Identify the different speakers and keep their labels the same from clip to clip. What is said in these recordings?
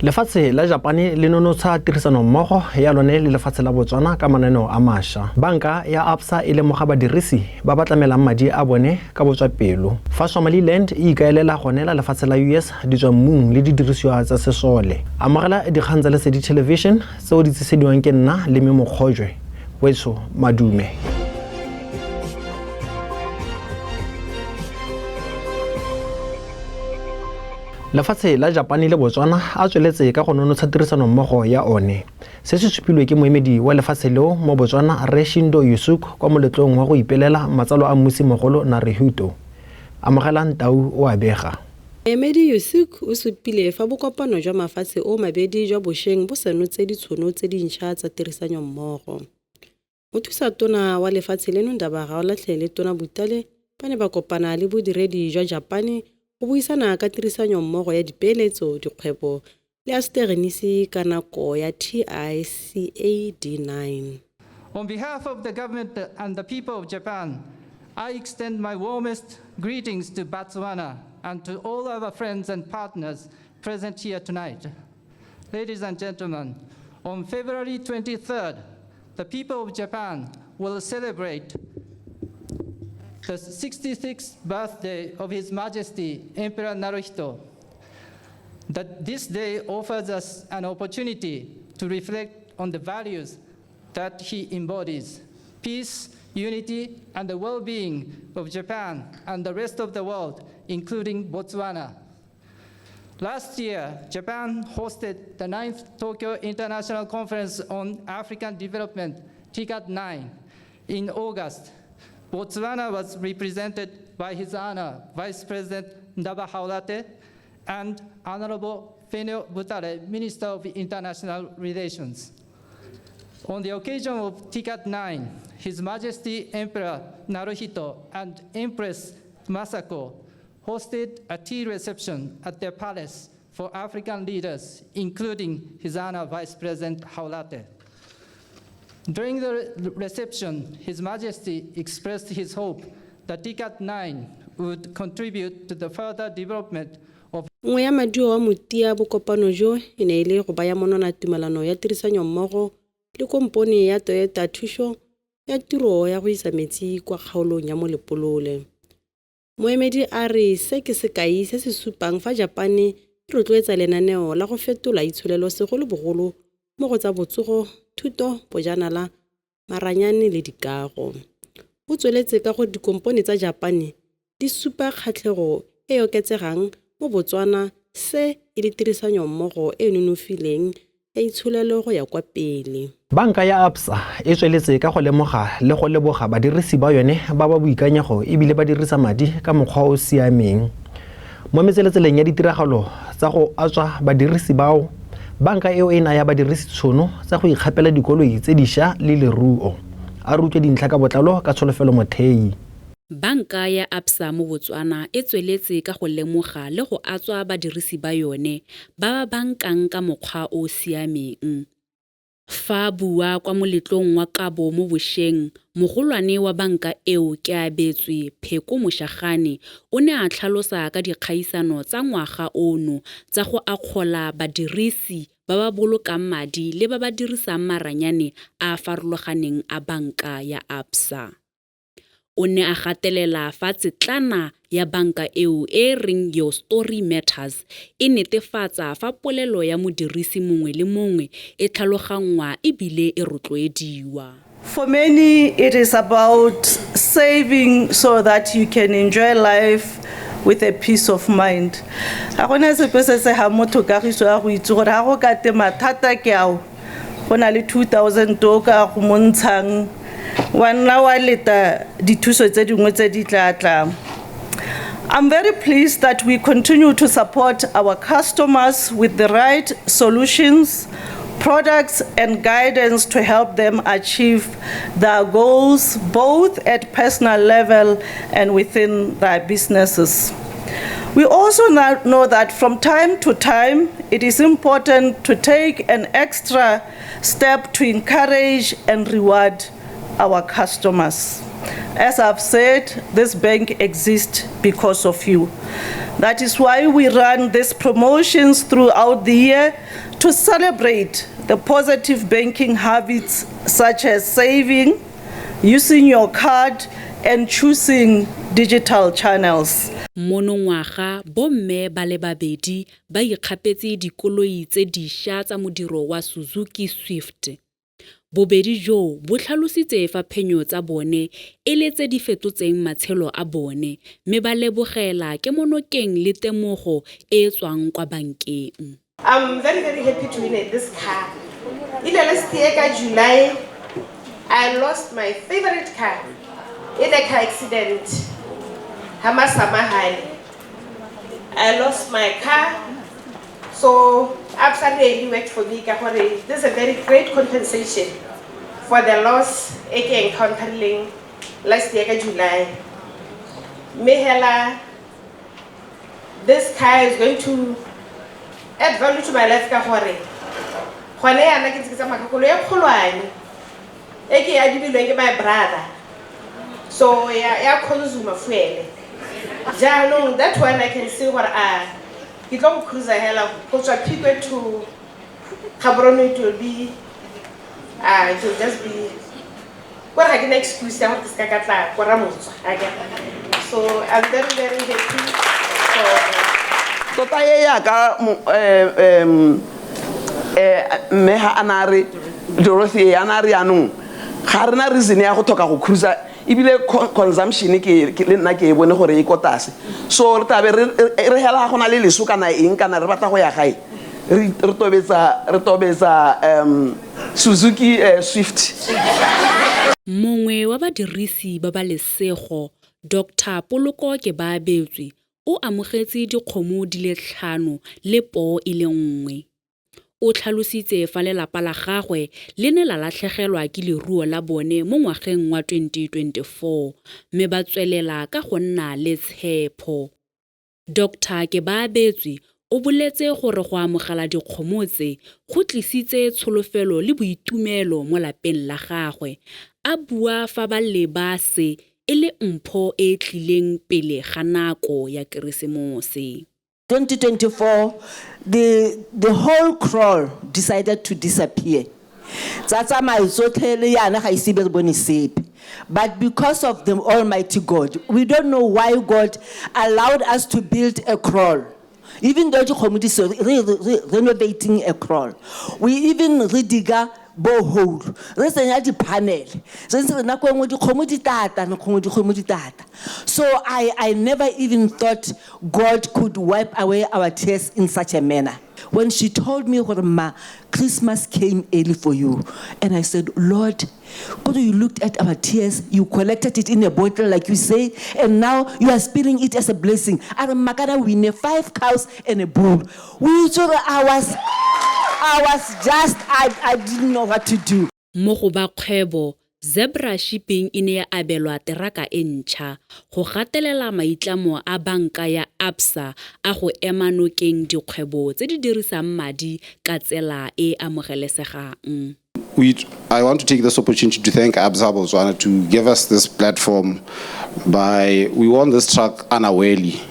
Speaker 1: Lefatshe la Japane le nonotsha tirisanommogo ya lone le lefatshe la Botswana ka mananeo a mašwa. Banka ya Absa e lemoga badirisi ba ba tlamelang madi a bone ka botswapelo. Fa Somaliland e ikaelela go neela lefatshe la US ditswammung le didirisiwa tsa sesole. Amogela dikgang tsa Lesedi Television tseo di tsisediwang ke nna le Mme Mokgojwe. Wetsho madume. Lefatshe la Japane le Botswana a tsweletse ka go nonotsha tirisanommogo ya one. Se se supilwe ke moemedi wa lefatshe leo mo Botswana Rre Shindo Yusuke kwa moletlong wa go ipelela matsalo a mmusimogolo Naruhito. Amogelang Tau o a bega.
Speaker 2: Moemedi Yusuke o supile fa bokopano jwa mafatshe oo mabedi jwa bosheng bo senotse ditshono tse dintšha tsa tirisanyommogo. Mothusa tona wa lefatshe leno Ndaba Gaolatlhe le Tona Butale ba ne ba kopana le bodiredi jwa Japane go buisana ka tirisanyommogo ya dipeeletso, dikgwebo le ya setegenisi ka nako ya TICAD 9.
Speaker 3: On behalf of the government and the people of Japan, I extend my warmest greetings to Botswana and to all our friends and partners present here tonight. Ladies and gentlemen, on February 23rd, the people of Japan will celebrate the 66th birthday of His Majesty Emperor Naruhito. That this day offers us an opportunity to reflect on the values that he embodies: peace, unity, and the well-being of Japan and the rest of the world, including Botswana. Last year, Japan hosted the 9th Tokyo International Conference on African Development, TICAD 9. In August, Botswana was represented by His Honor, Vice President Ndaba Gaolathe, and Honorable Phenyo Butale, Minister of International Relations. On the occasion of TICAD 9, His Majesty Emperor Naruhito and Empress Masako hosted a tea reception at their palace for African leaders, including His Honor Vice President Gaolathe. During the reception, His Majesty expressed his hope that TICAD 9 would contribute to the further development of
Speaker 2: Nngwe ya maduo a motia bokopano jo e ne e le go baya monwana tumelano ya tirisanyommogo le kompone ya Toyota Tsusho ya tiro ya go isa metsi kwa kgaolong ya Molepolole. Moemedi a re se ke sekai se se supang fa Japane e rotloetsa lenaneo la go fetola itsholelo segolobogolo mo go tsa botsogo, thuto, bojanala, maranyane le dikago. O tsweletse ka gore dikompone tsa Japane di supa kgatlhego e e oketsegang mo Botswana se e le tirisanyommogo e e nonofileng ya itsholelo go ya kwa pele.
Speaker 1: Banka ya Absa e tsweletse ka go lemoga le go leboga badirisi ba yone ba ba boikanyego ebile ba dirisa madi ka mokgwa o o siameng. Mo metseletseleng ya ditiragalo tsa go atswa badirisi bao, banka eo e naya badirisi tshono tsa go ikgapela dikoloi tse dišwa le leruo. A re utlwe dintlha ka botlalo ka Tsholofelo Mothei.
Speaker 4: Banka ya Absa mo Botswana e tsweletse ka go lemoga le go atswa badirisi ba yone ba ba bankang ka mokgwa o o siameng. Fa a bua kwa moletlong wa kabo mo bosheng, mogolwane wa banka eo Keabetswe Pheko Moshagane o ne a tlhalosa ka dikgaisano tsa ngwaga ono tsa go akgola badirisi ba ba bolokang madi le ba ba dirisang maranyane a a farologaneng a banka ya Absa. O ne a gatelela fa tsetlana ya banka eo e e reng Your Story Matters e netefatsa fa polelo ya modirisi mongwe le mongwe e tlhaloganngwa e bile e rotloediwa.
Speaker 5: For many, it is about saving so that you can enjoy life with a peace of mind. Ga gona sepe se se ga motho kagiso ya go itse gore ga go ka te mathata ke ao, go na le 2000 o ka go montshang wa nna wa leta dithuso tse dingwe tse di tla tlang. I'm very pleased that we continue to support our customers with the right solutions, products and guidance to help them achieve their goals both at personal level and within their businesses. We also know that from time to time, it is important to take an extra step to encourage and reward our customers. As I've said, this bank exists because of you. That is why we run these promotions throughout the year to celebrate the positive banking habits such as saving, using your card, and choosing digital channels.
Speaker 4: Monongwaga bomme ba le babedi ba ikgapetse dikoloi tse dišwa tsa modiro wa Suzuki Swift. Bobedi joo bo tlhalositse fa phenyo tsa bone e le tse di fetotseng matshelo a bone mme ba lebogela kemonokeng le temogo e e tswang kwa bankeng.
Speaker 6: I'm very, very happy to win this car. In the last year, July, I lost my favorite car in a car accident. Hamasamahali. I lost my car. So Absa really worked for me. Ka gore this is a very great compensation for the loss e ke encountering last year ka July. Mme hela, this car is going to add value to my life ka gore gone yana ke ntse ke tsamaya ka koloi e kgolwane e ke e adimilweng ke my brother, so ya consume fuel. Jaanong that one I can see gore a ke tlo go cruiser hela go tswa Phikwe to Gaborone. It will just be kore ga ke na excuse ya gore ke seka ka tla ko Ramotswa akere. So I'm very, very happy for
Speaker 7: Tota e yaka mme ga a na re Dorothy a na re yanong ga rena reason ya go tlhoka go cruiser, ebile consumption ke le nna ke e bone gore e ko tlase, so re tlabe re hela go na le leso kana eng kana re batla go ya gae, re tobetsa Suzuki Swift.
Speaker 4: Mongwe wa badirisi ba ba lesego, Dr Poloko Kebaabetswe, o amogetse dikgomo di le tlhano le poo e le nngwe. O tlhalositse fa lelapa la gagwe le ne la latlhegelwa ke leruo la bone mo ngwageng wa 2024 mme ba tswelela ka go nna le tshepo. Dr Kebaabetswe o boletse gore go amogela dikgomo tse go tlisitse tsholofelo le boitumelo mo lapeng la gagwe, a bua fa ba leba se e le mpho e e tlileng pele ga nako ya Keresemose.
Speaker 8: 2024, the whole kraal decided to disappear. Tsa tsamaya tsotlhe le yana ga ise be re bone sepe. But because of the Almighty God, we don't know why God allowed us to build a kraal. Even though dikgomo di se renovating a kraal. We even re diga borehole, re tsenya di-panel. Re ntse re nako e nngwe dikgomo di tata, nako e nngwe dikgomo di tata. So I never even thought God could wipe away our tears in such a manner. When she told me, gore, "Ma, Christmas came early for you." And I said, "Lord, God, you looked at our tears, you collected it in a bottle, like you say, and now you are spilling it as a blessing." A re, "Makana win five cows and a bull." We sort of, I was just, I didn't know what to do.
Speaker 4: Mo go ba kgwebo, Zebra Shipping e ne ya abelwa teraka e ntšha go gatelela maitlamo a banka ya Absa a go ema nokeng dikgwebo tse di dirisang madi ka tsela e e amogelesegang.
Speaker 9: I want to take this opportunity to thank Absa Botswana to give us this platform by, we won this truck unawarely.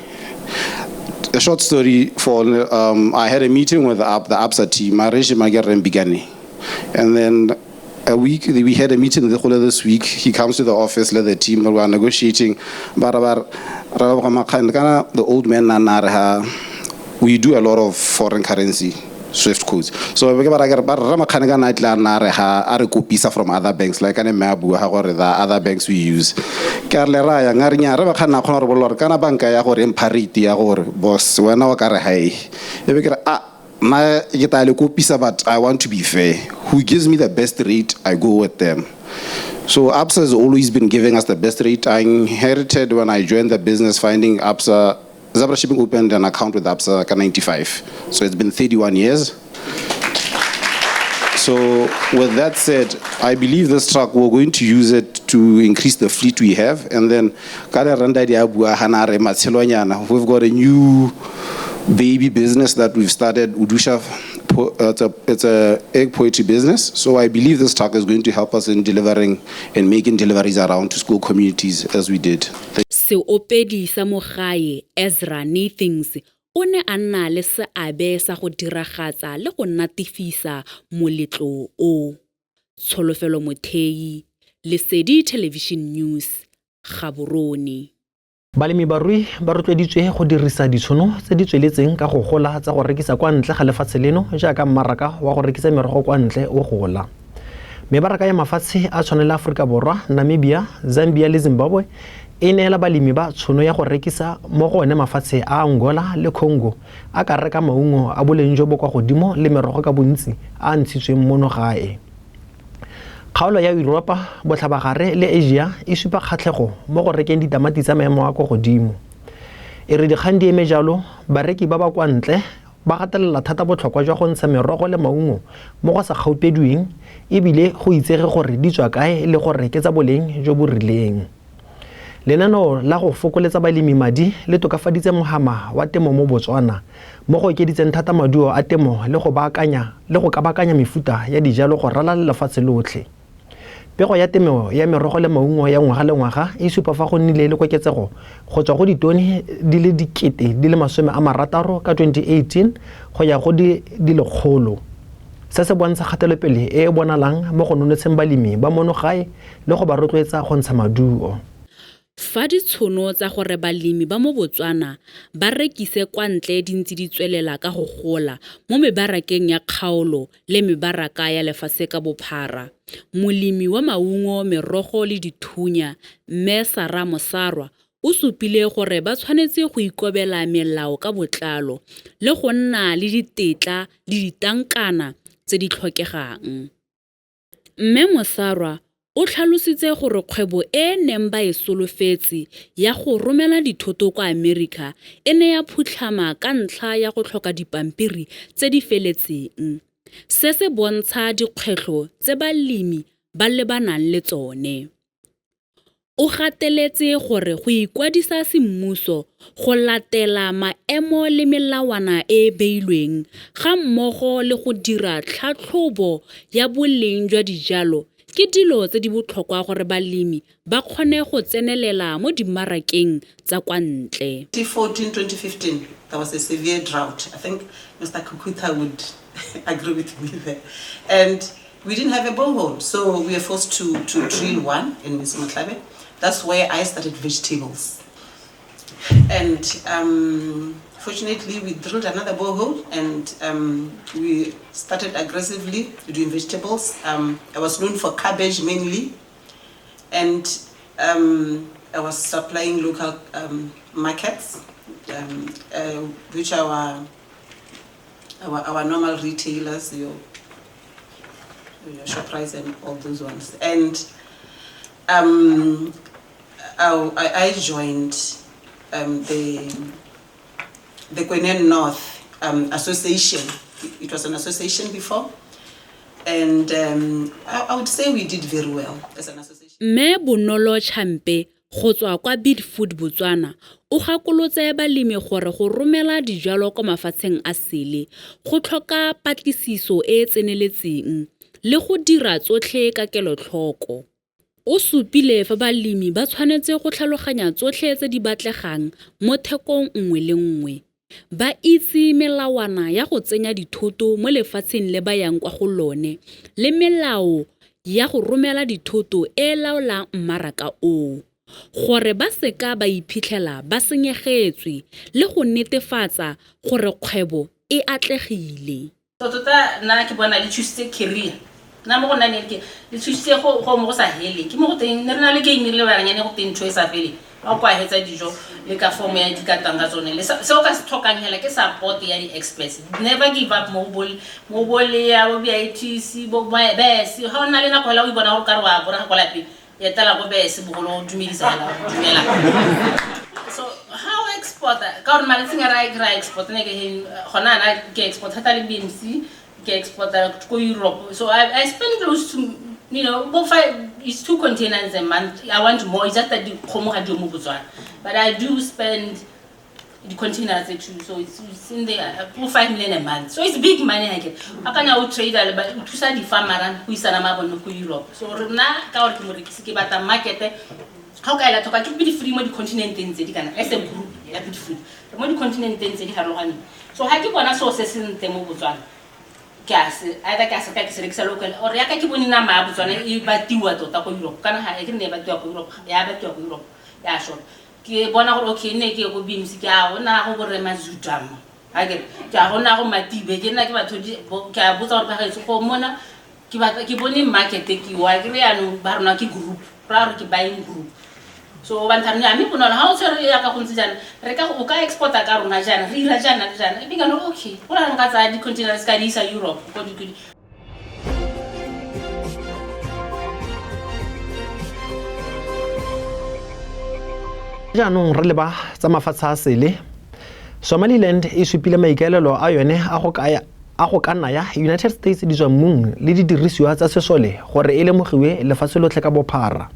Speaker 9: A short story for, I had a meeting with the Absa team, Mareshi Magere Mbigane. And then a week, we had a meeting the whole of this week. He comes to the office, let the team, we are negotiating. The old man, we do a lot of foreign currency swift codes, so ke ba ra ba re Ramakgane ka na tla nna re ga a re kopisa from other banks, like ane mme a bua ga gore the other banks we use. Ke a re le raya nga re nya re bakgane a kgona gore bolela gore kana banka ya gore empha rate ya gore boss wena wa ka re hae e be ke re a nna ke tla le kopisa, but I want to be fair. Who gives me the best rate, I go with them. So Absa has always been giving us the best rate. I inherited when I joined the business, finding Absa. Zebra Shipping opened an account with Absa ka 95. So it's been 31 years. So with that said, I believe this truck, we're going to use it to increase the fleet we have. And then, ka le randa di a bua hana re matshelonyana, we've got a new baby business that we've started, Udusha It's a egg poultry business. So I believe this truck is going to help us in delivering and making deliveries around to school communities as we did.
Speaker 4: Seopedi sa mo gae Ezra Nathans o ne a nna le seabe sa go diragatsa le go natefisa moletlo o. Tsholofelo Mothei, Lesedi Television News, Gaborone.
Speaker 1: Balemi barui ba rotloeditswe go dirisa ditšhono tse di tsweletseng ka go gola tsa go rekisa kwa ntle ga lefatshe leno jaaka mmaraka wa go rekisa merogo kwa ntle o gola. Mebaraka ya mafatshe a tshwana le Aforika Borwa, Namibia, Zambia le Zimbabwe e neela balemi ba tšhono ya go rekisa mo go one mafatshe a Angola le Congo a ka reka maungo a boleng jo bo kwa godimo le merogo ka bontsi a a ntshitsweng mono gae. Kgaolo ya Yuropa, Botlhabagare le Asia e supa kgatlhego mo go rekeng ditamati tsa maemo a kwa godimo. E re dikgang di eme jalo, bareki ba ba kwa ntle ba gatelela thata botlhokwa jwa go ntsha merogo le maungo mo go sa kgaupediweng ebile go itsege gore di tswa kae le gore ke tsa boleng jo bo rileng. Lenaneo la go fokoletsa balemi madi le tokafaditse mohama wa temo mo Botswana mo go okeditseng thata maduo a temo le go baakanya le go kabakanya mefuta ya dijalo go ralala lefatshe lotlhe. Pego ya temo ya merogo le maungo ya ngwaga le ngwaga e supa fa go nnile le koketsego go tswa go ditone di le 60,000 ka 2018 go ya go di 100. Se se bontsha kgatelopele e e bonalang mo go nonotsheng balemi ba mono gae le go ba rotloetsa go ntsha maduo.
Speaker 4: Fa ditšhono tsa gore balemi ba mo Botswana ba rekise kwa ntle di ntse di tswelela ka go gola mo mebarakeng ya kgaolo le mebaraka ya lefatshe ka bophara, molemi wa maungo, merogo le dithunya Mme Sarah Mosarwa o supile gore ba tshwanetse go ikobela melao ka botlalo le go nna le ditetla le ditankana tse di tlhokegang. Mme Mosarwa o tlhalositse gore kgwebo e neng ba e solofetse ya go romela dithoto kwa Amerika e ne ya phutlhama ka ntlha ya go tlhoka dipampiri tse di feletseng. Se se bontsha dikgwetlho tse balemi ba lebanang le tsone. O gateletse gore go ikwadisa semmuso go latela maemo le melawana e e beilweng ga mmogo le go dira tlhatlhobo ya boleng jwa dijalo ke dilo tse di botlhokwa gore balemi ba kgone go tsenelela mo dimmarakeng tsa kwa ntle.
Speaker 10: 2014-2015, there was a severe drought. I think Mr. Kukuta would agree with me there. And we didn't have a borehole, so we were forced to drill one in Motlabe. That's where I started vegetables. And fortunately, we drilled another borehole and we started aggressively doing vegetables. I was known for cabbage mainly, and I was supplying local markets, which are our normal retailers, your Shoprite and all those ones. And I joined the Kweneng North Association. It was an association before, and I would say we did very well as an association.
Speaker 4: Mme Bonolo Champe go tswa kwa Bid Food Botswana o gakolotse balemi gore go romela dijalo kwa mafatsheng a sele go tlhoka patlisiso e e tseneletseng le go dira tsotlhe ka kelotlhoko. O supile fa balemi ba tshwanetse go tlhaloganya tsotlhe tse di batlegang mo thekong nngwe le nngwe. Ba itse melawana ya go tsenya dithoto mo lefatsheng le ba yang kwa go lone le melao ya go romela dithoto e laolang mmaraka oo, gore ba seka ba iphitlhela ba senyegetswe le go netefatsa gore kgwebo e atlegile.
Speaker 11: Tota nna ke bona le thusitse career. Nna mo go nna ne ke le thusitse go mo go sa hele. Ke mo go teng ne re na le game re le bananyane go teng ntho e sa fele. Ba go ahetsa dijo le ka form ya dikatang ka tsone. Le se o ka se tlhokang hela ke support ya di-experts. Never give up mo bole ya bo BITC, bo BES. Ha o na le nako hela o ipona gore ka re wa borega kwa lapeng, etela ko BES bogolo o dumedisa hela, dumela. So how export ka gore malatsing a ra export ne ke gona ana ke export thata le BMC, ke export ko Europe. So I spend close to, you know, about five, it's 2 containers a month. I want more. It's just that the kgomo ga di mo Botswana. But I do spend Di-container tse two, so it's in the go 5 million a month, so it's big money. Ha ke akanya o trader le o thusa di-farmera go isana ma bone ko Europe. So rena ka gore ke morekisi, ke batla market. Ga o ka ela tlhoka ke Bidifree mo di-continenteng tse di kana, as a group ya Bidifree re mo di-continenteng tse di farologaneng. So ga ke bona seo se sentle mo Botswana, ke a se either ke a se ka ke se rekisa local, or yaka ke bone nama ya Botswana e batiwa tota ko Europe, kana ga e ke nne e batiwa ko Europe, ya batiwa ko Europe ya short. Ke bona gore okay, nne ke ye ko BMC, ke a gona go borre Mazutamo, akere ke a gona go Matibe, ke nna ke batho ke a botsa gore bagaetsho go mona ke batla ke bone market ke wa ke re yaanong ba rona ke group ra gore ke buying group. So ba nthare a mme bonolo ga o tshwere yaka go ntse jaana, re ka o ka exporta ka rona jaana, re ira jaana le jaana, e kana okay, go ra nka tsaya di-container se ka di isa Europe ko di.
Speaker 1: Jaanong re leba tsa mafatshe a sele. Somaliland e supile maikaelelo a yone a go ka naya United States ditswammung le didirisiwa tsa sesole gore e lemogiwe lefatshe lotlhe ka bophara.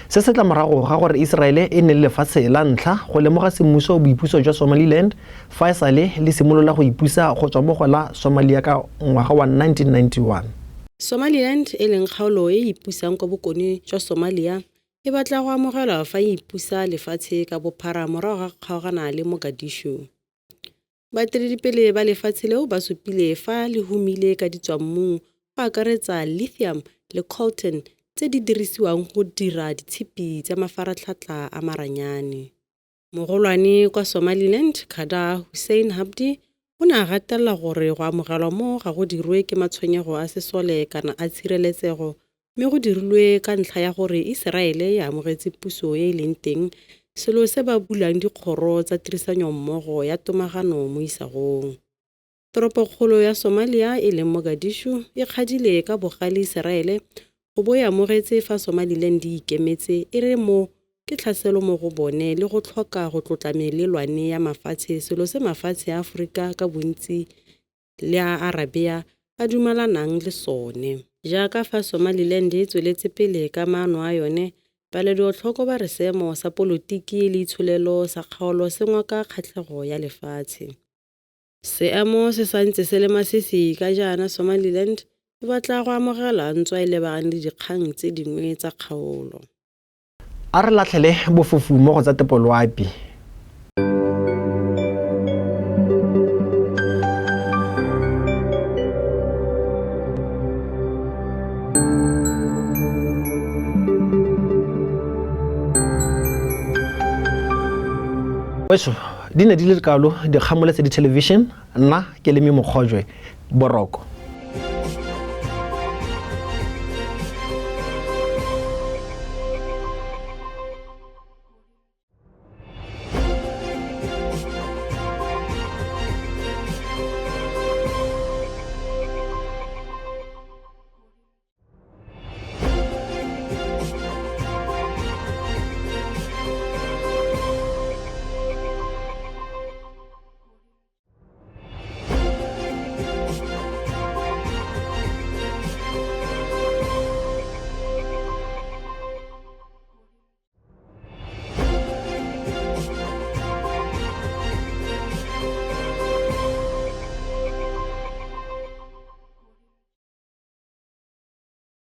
Speaker 1: Se se tla morago ga gore Israele e nne le lefatshe la ntlha go lemoga semmuso boipuso jwa Somaliland fa e sale le simolola go ipusa go tswa mo go la Somalia ka ngwaga wa 1991.
Speaker 2: Somaliland, e leng kgaolo e e ipusang kwa bokone jwa Somalia, e batla go amogelwa fa e ipusa lefatshe ka bophara morago ga go kgaogana le Mogadishu. Baeteledipele ba lefatshe leo ba supile fa le humile ka ditswammung, go akaretsa lithium le coltan tse di dirisiwang go dira ditshipi tsa mafaratlhatlha a maranyane. Mogolwane kwa Somaliland, Khadar Hussein Abdi, o ne a gatelela gore go amogelwa mo ga go dirwe ke matshwenyego a sesole kana a tshireletsego, mme go dirilwe ka ntlha ya gore Iseraele e amogetse puso e e leng teng, selo se ba bulang dikgoro tsa tirisanommogo ya tomagano mo isagong. Toropokgolo ya Somalia, e leng Mogadishu, e kgadile ka bogale Iseraele go bo e amogetse fa Somaliland e ikemetse, e re mo ke tlhaselo mo go bone le go tlhoka go tlotla melelwane ya mafatshe, selo se mafatshe a Aforika ka bontsi le a Arabea a dumalanang le sone. Jaaka fa Somaliland e tsweletse pele ka maano a yone, balaodiotlhoko ba re seemo sa polotiki le itsholelo sa kgaolo se ngoka kgatlhego ya lefatshe. Seemo se santse se le masisi ka jaana Somaliland e batla go amogela ntswa e lebagane le dikgang tse dingwe tsa kgaolo.
Speaker 1: A re latlhele bofofu mo go tsa tepoloapi. Weso di ne di le kalo dikgamoletse di television. Nna ke leme mokgojwe boroko.